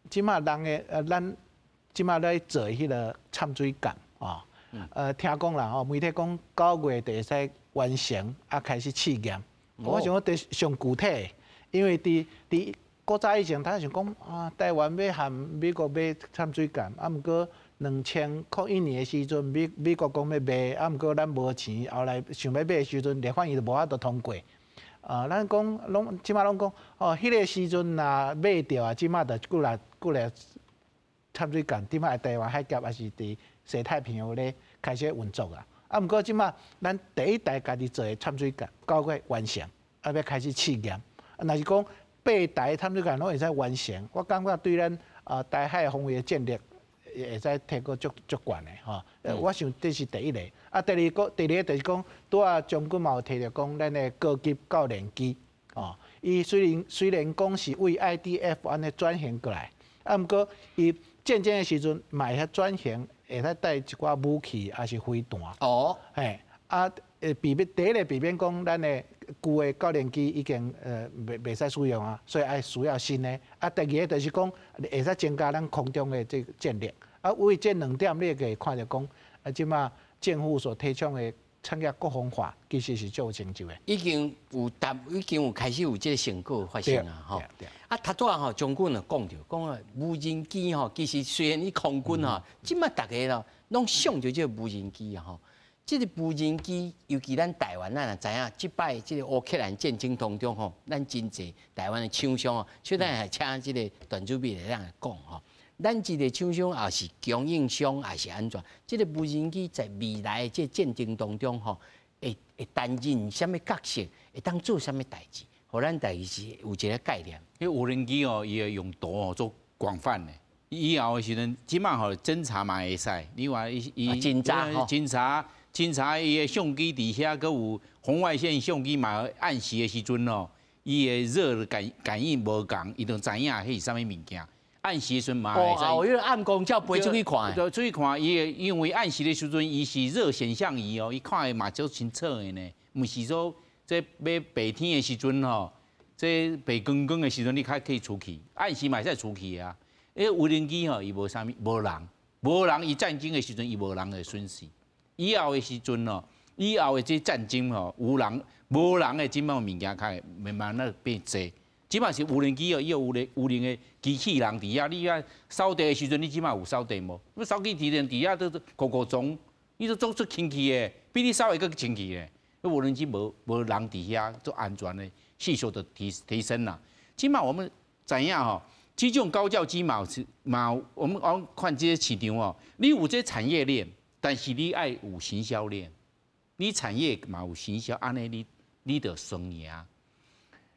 這擺人的咱這擺咧做彼个摻水艦啊，聽講啦吼，媒體講9月就會使完成，啊開始試驗。我想講這上具體，因為佇古早以前，他想講啊，台灣欲和美國買摻水艦，啊，毋過2001年的時陣，美國講欲賣，啊，毋過咱無錢，後來想欲買的時陣，立法院就無法度通過。啊，咱講攏這擺攏講，哦，彼个時陣若買著啊，這擺就過來摻水艦，這擺台灣海峽抑是佇西太平洋咧開始運作啊。啊，毋過這擺咱第一代家己做的摻水艦，9月完成，啊，欲開始試驗。啊，若是講八台摻水艦攏會使完成，我感覺對咱啊台海防衛的戰力會使提高足足懸的吼。我想這是第一個。啊，第二個就是講，拄仔將軍嘛有提著講，咱的高級教練機，哦，伊雖然講是為 IDF 按呢轉型過來，啊，毋過伊戰爭的時陣嘛會使轉型，會使帶一寡武器抑是飛彈。嘿，啊，避免第一个避免講咱的舊的教練機已經袂使使用啊，所以愛需要新的。啊，第二个就是講會使增加咱空中的這個戰力。啊，為這兩點，你會看著講，啊，這擺政府所提倡的產業國防化，其實是足有成就的。已經有達，已經有開始有這個成果發生啊！吼，啊，頭拄仔吼，將軍就講著，講啊，無人機吼，其實雖然伊空軍吼，這馬逐家咯，攏想著這個無人機啊吼。這個無人機，尤其咱台灣，咱也知影，這擺這個烏克蘭戰爭當中吼，咱真濟台灣的廠商哦，所以咱會請這個段主秘來咱來講吼。咱這個廠商也是供應商，也是按怎？這個無人機在未來的這個戰爭當中吼，會擔任啥物角色？會當做啥物代誌？予咱大家是有一個概念。彼無人機哦，伊的用途哦，足廣泛的。以後的時陣，這馬吼偵查嘛會使。你話伊伊偵查偵查偵查伊的相機佇遐，閣有紅外線相機嘛，暗時的時陣哦，伊的熱感應無仝，伊就知影彼是啥物物件。暗時的時陣嘛會使。哦，彼個暗光照飛出去看。對，出去看，伊的因為暗時的時陣，伊是熱顯像儀哦，伊看的嘛足清楚的呢。毋是說這欲白天的時陣吼，這白光光的時陣，你較可以出去。暗時嘛會使出去啊。彼無人機吼，伊無啥物，無人，無人。伊戰爭的時陣，伊無人會損失。以後的時陣哦，以後的這戰爭吼，無人無人的這種物件較會慢慢仔變濟。這馬是無人機哦，伊有無人的機器人佇遐，你啊掃地的時陣，你這馬有掃地無？你掃機器人佇遐都糊糊裝，你都做足清氣的，比你掃的閣清氣的。無人機無人佇遐，足安全的，係數就提升啦。這馬我們知影吼，這種高教機嘛是嘛，我們看這個市場哦，你有這產業鏈，但是你愛有行銷鏈，你產業嘛有行銷，按呢你就雙贏。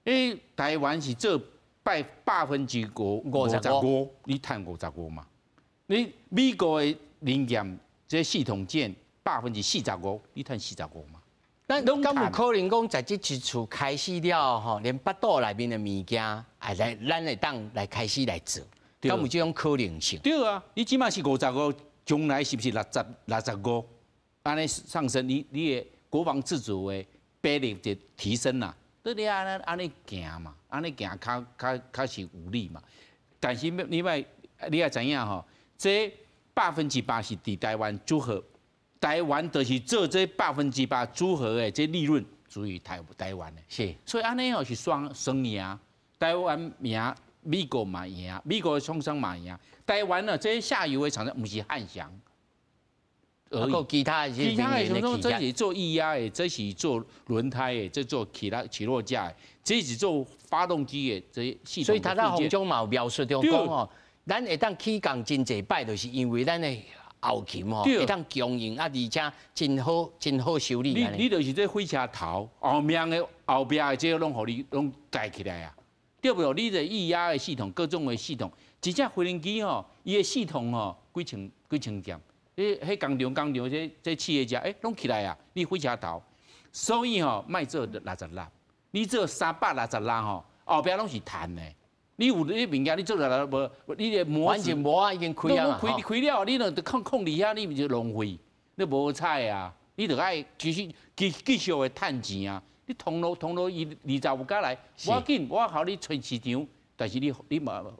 欸，台灣是做55%，你趁55嘛？你美國的零件這系統件45%，你趁四十五嘛？咱敢有可能講，在這一次開始了後，連腹肚內面的物件，也來咱會當來開始來做，敢有這種可能性？對啊，你這馬是五十五，將來是毋是65？按呢上升，你的國防自主的比例就提升啦。你按呢按呢行嘛，按呢行較是有利嘛。但是你愛知影吼，這百分之八是佇台灣組合，台灣就是做這百分之八組合的這利潤屬於台灣的。所以按呢吼是雙贏，台灣贏，美國嘛贏，美國的廠商嘛贏，台灣呢這下游的廠商毋是漢翔。閣其他的其他的像說這是做液壓的，這是做輪胎的，這做起落架的，這是做發動機的，這系統。所以頭拄洪總嘛有描述著講吼，咱會當起工真濟擺，就是因為咱的後勤吼會當供應啊，而且真好真好修理。你就是這火車頭後面的後壁的這個攏予你攏蓋起來啊，對無？你的液壓的系統，各種的系統，一隻飛行機吼，伊的系統吼幾千幾千件。彼工廠這企業家，欸，攏起來啊！你火車頭，所以吼，莫做六十六，你做366吼，後壁攏是趁的。你有你物件，你做六十無，你的模子，反正模仔已經開啊開開了，你若空空佇遐，你毋是浪費，你無彩啊！你著愛繼續的趁錢啊！你通路伊25家來，無要緊，我予你揣市場，但是你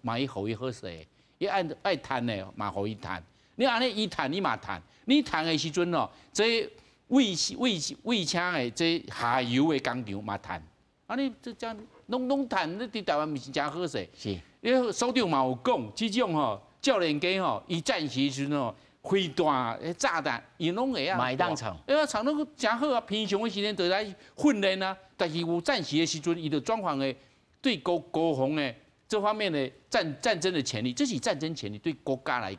嘛去予伊好勢，伊愛趁的嘛予伊趁。你按呢伊趁你嘛趁，你趁的時陣哦，這衛車的這下游的工廠嘛趁，啊你這這攏趁，你佇台灣毋是誠好勢？你所長嘛有講，這種吼教練機吼，伊戰時時陣吼，飛彈、炸彈，伊攏會啊。嘛會當藏。欸，藏攏誠好啊！平常的時陣就來訓練啊，但是有戰時的時陣，伊就轉換的對國防的這方面的戰爭的潛力，這是戰爭潛力對國家來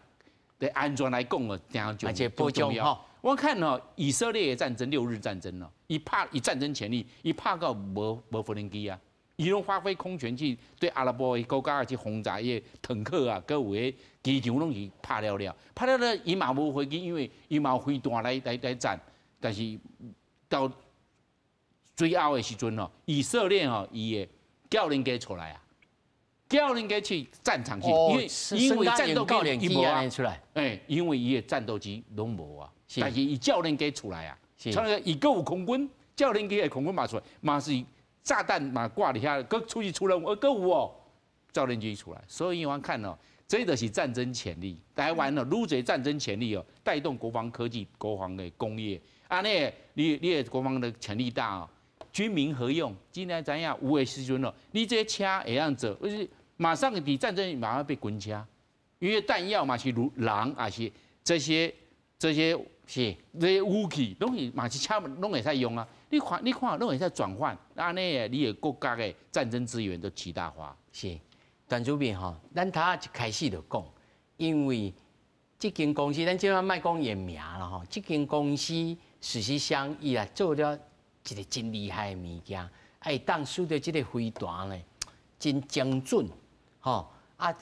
的安全來講哦，誠重要。我看哦，以色列的戰爭，六日戰爭哦，伊拍伊戰爭潛力，伊拍到無無飛機啊，伊攏發揮空權去對阿拉伯的國家去轟炸伊的坦克啊，閣有的機場攏是拍了了，拍了了，伊嘛無飛機，因為伊嘛有飛彈來戰，但是到最後的時陣哦，以色列哦，伊的教練機出來啊。教練機去戰場去，因為戰鬥機伊無啊，欸，因為伊的戰鬥機攏無啊，但是伊教練機出來啊，出來伊閣有空軍，教練機的空軍嘛出來，嘛是炸彈嘛掛佇遐，閣出去出任務，閣有哦，教練機出來，所以我看哦，這就是戰爭潛力，台灣哦，愈濟戰爭潛力哦，帶動國防科技、國防的工業，按呢，你的國防的潛力大哦，軍民合用，今天知影有的時陣哦，你這車會當做，就是馬上佇戰爭馬上變軍車，因為彈藥嘛是如人，也是這些這些武器，攏是嘛是車攏會使用啊。你看，攏會使轉換，按呢，你的國家的戰爭資源都極大化。是，段主編吼，咱頭一開始就講，因為這間公司，咱這擺莫講伊的名啦吼，這間公司事實上伊也做了一個真厲害的物件，啊，會當使得這個飛彈咧真精準，吼啊，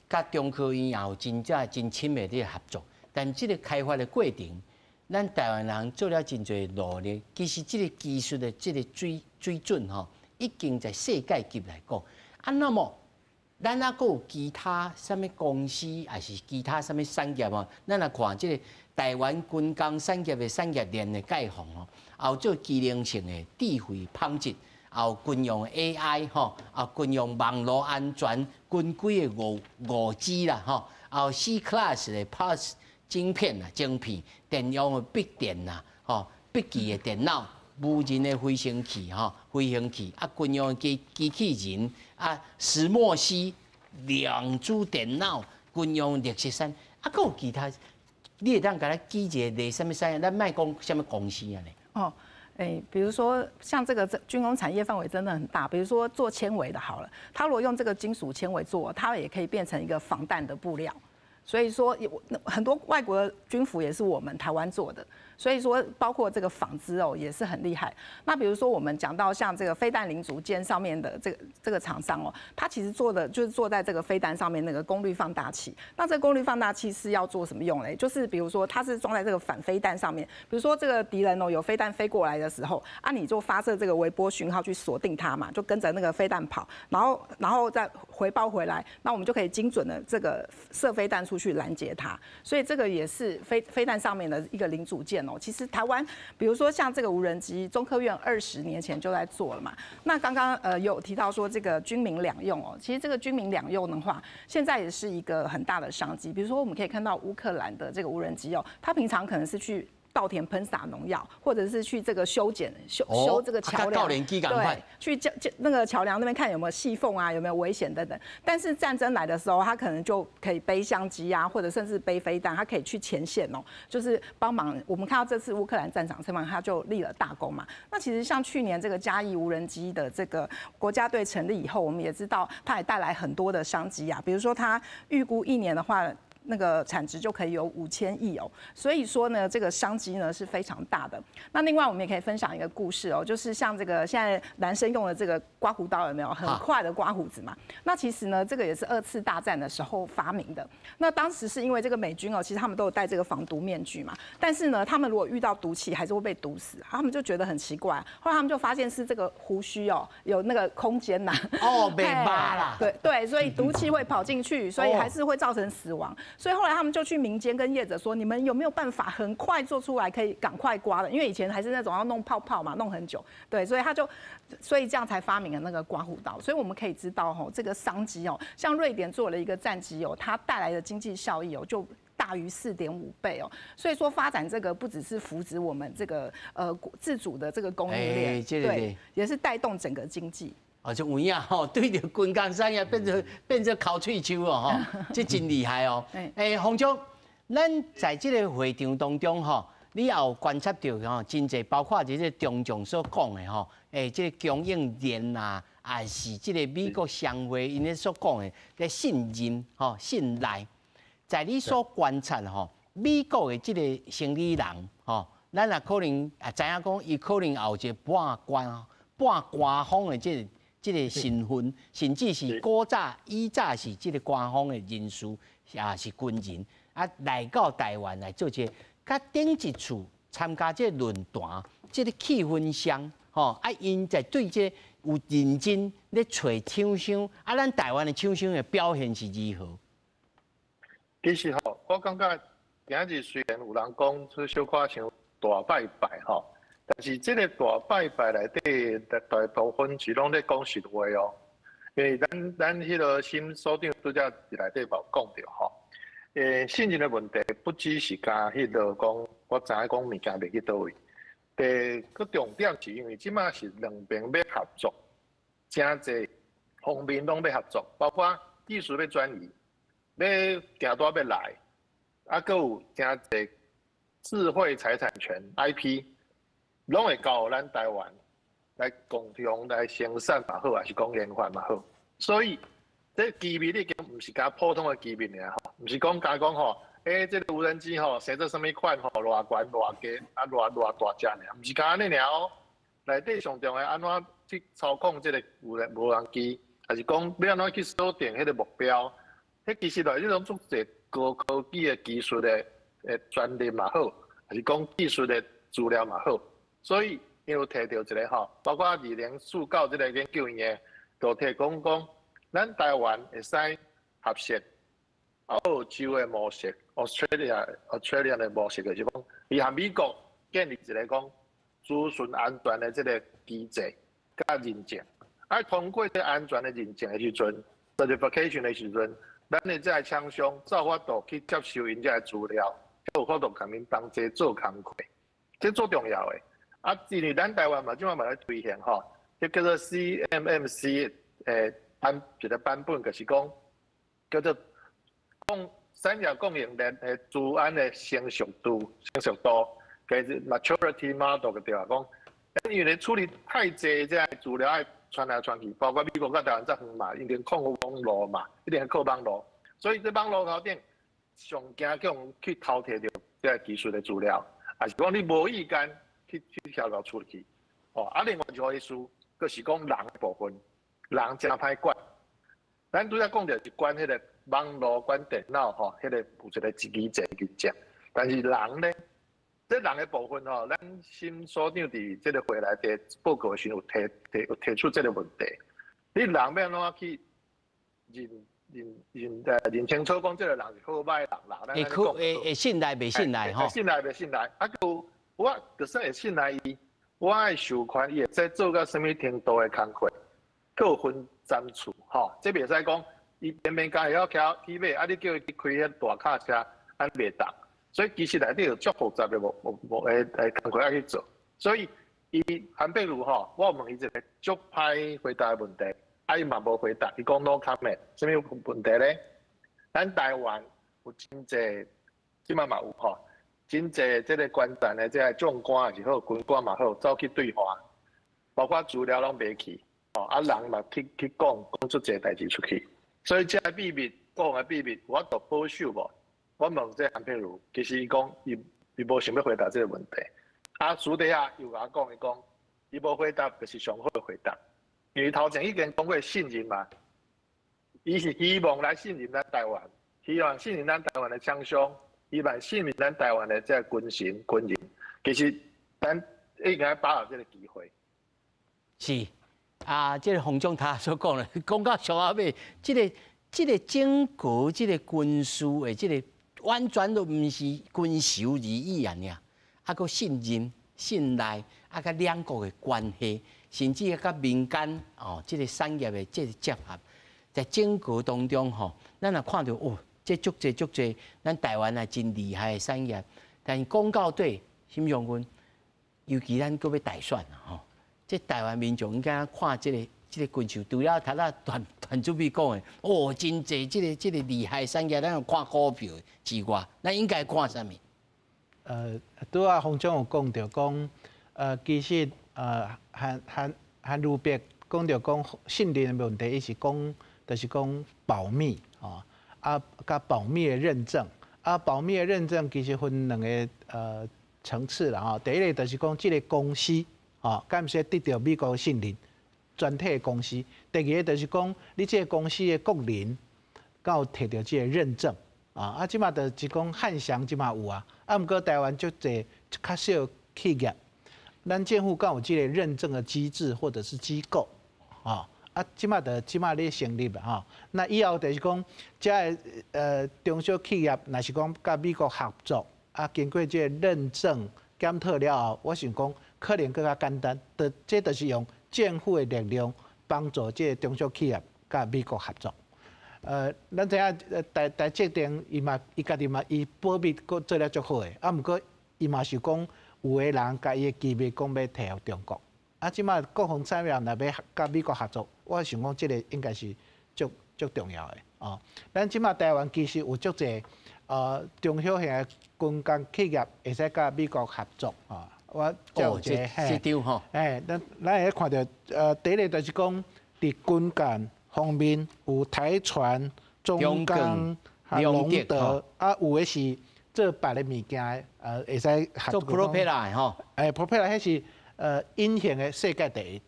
佮中科院也有真正真親密的合作，但這個開發的過程，咱台灣人做了真濟努力，其實這個技術的這個水準吼，已經在世界級來講。啊，那麼咱猶閣有其他啥物公司，抑是其他啥物產業吼？咱來看這個台灣軍工產業的產業鏈的概況吼，也有做機能性的智慧紡織，也有軍用 AI 吼，也有軍用網路安全、軍規的5G 啦吼，也有 C class 的 Plus 晶片啊，晶片、電用的筆電啦，吼，筆記的電腦、無人的飛行器吼，飛行器啊，軍用的機器人啊，石墨烯量子電腦、軍用綠色產，啊，閣有其他，你會當共咱舉一個例，啥物產業？咱莫講啥物公司按呢？哦，欸，比如說像這個這軍工產業範圍真的很大，比如說做纖維的，好了，它如果用這個金屬纖維做，它也可以變成一個防彈的布料。所以說，有很多外國的軍服也是我們台灣做的。所以說，包括這個紡織哦，也是很厲害。那比如說，我們講到像這個飛彈零組件上面的這個廠商哦，它其實做的就是做在這個飛彈上面那個功率放大器。那這個功率放大器是要做什麼用嘞？就是比如說，它是裝在這個反飛彈上面。比如說，這個敵人哦有飛彈飛過來的時候，啊，你就發射這個微波訊號去鎖定它嘛，就跟着那個飛彈跑，然後再回報回來，那我們就可以精準的這個射飛彈出去攔截它。所以這個也是飛彈上面的一個零組件哦。其實台灣，比如說像這個無人機，中科院20年前就在做了嘛。那剛剛有提到說這個軍民兩用哦，其實這個軍民兩用的話，現在也是一個很大的商機。比如說我們可以看到烏克蘭的這個無人機哦，它平常可能是去稻田噴灑農藥，或者是去這個修剪修修這個橋梁，對，去叫那個橋梁那邊看有沒有細縫啊，有沒有危險等等。但是戰爭來的時候，他可能就可以背相機啊，或者甚至背飛彈，他可以去前線哦，就是幫忙。我們看到這次烏克蘭戰場上，他就立了大功嘛。那其實像去年這個嘉義無人機的這個國家隊成立以後，我們也知道它也帶來很多的商機啊。比如說，他預估一年的話，那個產值就可以有5000億哦，所以說呢，這個商機呢是非常大的。那另外我們也可以分享一個故事哦，就是像這個現在男生用的這個刮鬍刀有沒有很快的刮鬍子嘛？那其實呢，這個也是二次大戰的時候發明的。那當時是因為這個美軍哦，其實他們都有戴這個防毒面具嘛，但是呢，他們如果遇到毒氣還是會被毒死，他們就覺得很奇怪。後來他們就發現是這個鬍鬚哦有那個空間吶，哦，袂麻啦，對對，所以毒氣會跑進去，所以還是會造成死亡。所以後來他們就去民間跟業者說，你們有沒有辦法很快做出來，可以趕快刮的？因為以前還是那種要弄泡泡嘛，弄很久。對，所以他就，所以這樣才發明了那個刮鬍刀。所以我們可以知道吼，這個商機哦，像瑞典做了一個戰機哦，它帶來的經濟效益哦，就大於4.5倍哦。所以說發展這個不只是扶植我們這個自主的這個供應鏈，對，也是帶動整個經濟。哦，就有影吼，對著軍工產業變做剾喙鬚哦，吼，這真厲害哦。欸，洪總，咱在這個會場當中吼，你也有觀察著吼，真濟包括這個中將所講的吼，欸，這個供應鏈啊，抑是這個美國商會𪜶咧所講的，這信任吼、信賴，在你所觀察吼，美國的這個生理人吼，咱也可能也知影講，伊可能也有一個半官方的這個身份，甚至是古早以早是這個官方的人士，也是軍人啊，來到台灣來做這個，佮頂一次參加這個論壇，這個氣氛上，吼啊，𪜶在對這個有認真咧揣廠商，啊，咱台灣的廠商的表現是如何？其實吼，我感覺今日雖然有人講出小可像大拜拜吼，但是這個大拜拜內底大部分是攏咧講實話哦，因為咱彼個沈所長拄才佇內底嘛有講著吼，信任的問題不只是干彼個講，我知影講物件袂去佗位，第个重点是因为这马是两边欲合作，诚济方面拢欲合作，包括技术欲转移，欲订单欲来，啊，阁有诚济智慧财产权 IP，拢会交予咱台湾来共同来生产嘛好，抑是讲研发嘛好。所以这机密已经毋是干普通的机密尔吼，毋是讲干讲吼，欸，这个无人机吼，生做啥物款吼，偌悬偌低啊，偌偌大只尔，毋是干按呢尔哦。内底上重要按怎去操控这个无人机，抑是讲欲按怎去锁定彼个目标，彼其实内底拢足济高科技的技术的专利嘛好，抑是讲技术的资料嘛好。所以伊有提著一个吼，包括2049这个研究院的，就提供讲，咱台湾会使学习澳洲的模式，Australia 的模式，就是讲，伊和美国建立一个讲资讯安全的这个机制佮认证，啊，通过这安全的认证的时阵，certification 的时阵，咱的这个厂商才有法度去接受𪜶这个资料，才有法度共𪜶同齐做工课，这足重要的。啊，因为咱台湾嘛，这马嘛咧推行吼，彼叫做 CMMC 的版一个版本，就是讲叫做供产业供应链的资安的成熟度，叫做 maturity model 就对啊，讲，因为处理太济这个资料爱传来传去，包括美国佮台湾遮远嘛，一定控网路嘛，一定靠网路，所以这网路头顶上惊去予去偷提著这个技术的资料，抑是讲你无意间去跳到出去，哦，啊，另外一个意思，阁是讲人的部分，人诚歹管。咱拄才讲著是管彼个网路、管电脑吼，彼个有一个机制认证，但是人呢，这人的部分吼，咱新所长伫这个会内底报告的时阵有提出这个问题。你人欲按怎去认清楚讲这个人是好䆀人啦？会可会信赖袂信赖吼？信赖袂信赖？啊，阁我就算会信赖伊，我爱授权伊会使做到啥物程度的工课，阁有分层次吼。这袂使讲伊偏偏敢会晓骑铁马，啊，你叫伊去开彼大卡车，按呢袂当。所以其实内底有足复杂的无无无的工课爱去做。所以伊韩碧如吼，我问伊一个足歹回答的问题，啊伊嘛无回答，伊讲 no comment，啥物问题咧？咱台湾有真济，这马嘛有吼。真济这个关键的这个将官也是好，军官嘛好，走去对岸，包括资料拢卖去，哦，啊人嘛去讲讲足济代志出去，所以这个秘密，国防的秘密，有法度保守无？我问这韩佩如，其实伊讲伊无想欲回答这个问题，啊私底下又共我讲，伊讲伊无回答就是上好的回答，因为头前已经讲过信任嘛，伊是希望来信任咱台湾，希望信任咱台湾的厂商。希望信任咱台湾的这个军神军人，其实咱应该把握这个机会。是啊，这个洪总他所讲的，讲到上后尾，这个整个这个军事的这个完全都毋是军售而已啊，尔，啊，阁信任、信赖，啊，佮两国的关系，甚至佮民间哦，这个产业的这个结合，在整个当中吼，咱若看著哦。这足济足济，咱台湾也真厉害的产业，但是讲到底，沈将军，尤其咱阁欲大选啊吼，这台湾民众应该看这个军售，除了头仔团团主笔讲的，哦，真济这个厉害产业，咱有看股票之外，咱应该看啥物？拄仔洪总有讲著讲，其实韩如碧讲著讲信任的问题，伊是讲就是讲保密吼。啊，佮保密的认证，啊，保密的认证其实分两个层次啦吼。第一个就是讲这个公司，吼，敢毋是得著美国信任，全体的公司。第二个就是讲，你这个公司的国人，敢有提著这个认证，啊，这马就是讲汉翔这马有啊，啊，毋过台湾足济较小企业，咱政府敢有这个认证的机制或者是机构，啊。啊，这马就这马咧成立啦吼。那以后就是讲，遮个中小企业，若是讲佮美国合作，啊，经过这个认证检讨了后，我想讲可能阁较简单。就这就是用政府的力量帮助这个中小企业佮美国合作。咱知影台积电伊嘛伊家己嘛伊保密阁做了足好的，啊，毋过伊嘛是讲有的人共伊的機密講欲提予中國。啊，這馬國防產業若欲佮美國合作，我想講這个應該是足足重要的哦。咱這馬台灣其實有足濟中小型的軍工企業會使佮美國合作啊。我哦，這這張吼，欸，咱會看著，第一个就是講，佇軍艦方面有台船、中鋼、龍德，啊，有的是做別的物件的，會使做 propeller 的吼。欸，propeller 彼是隱形的世界第一。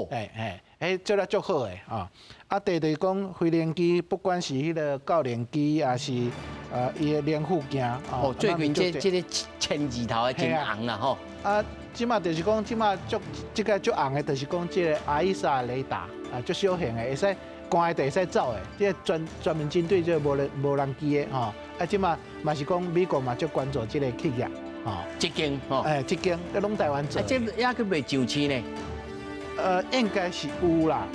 欸欸，彼做了足好的啊。啊，第二就是講飛行機，不管是彼个教練機，抑是伊的零附件。哦，最近這個千字頭的真紅啦吼。啊，這馬就是講，這馬足這个足紅的，就是講這个 AESA 雷達啊，足小型的，會使關的就會使走的，這个專門針對這个無人機的吼。啊，這馬嘛是講美國嘛足關注這个企業吼。這間吼。欸，這間這攏台灣做。這猶閣未上市呢？應該是有啦。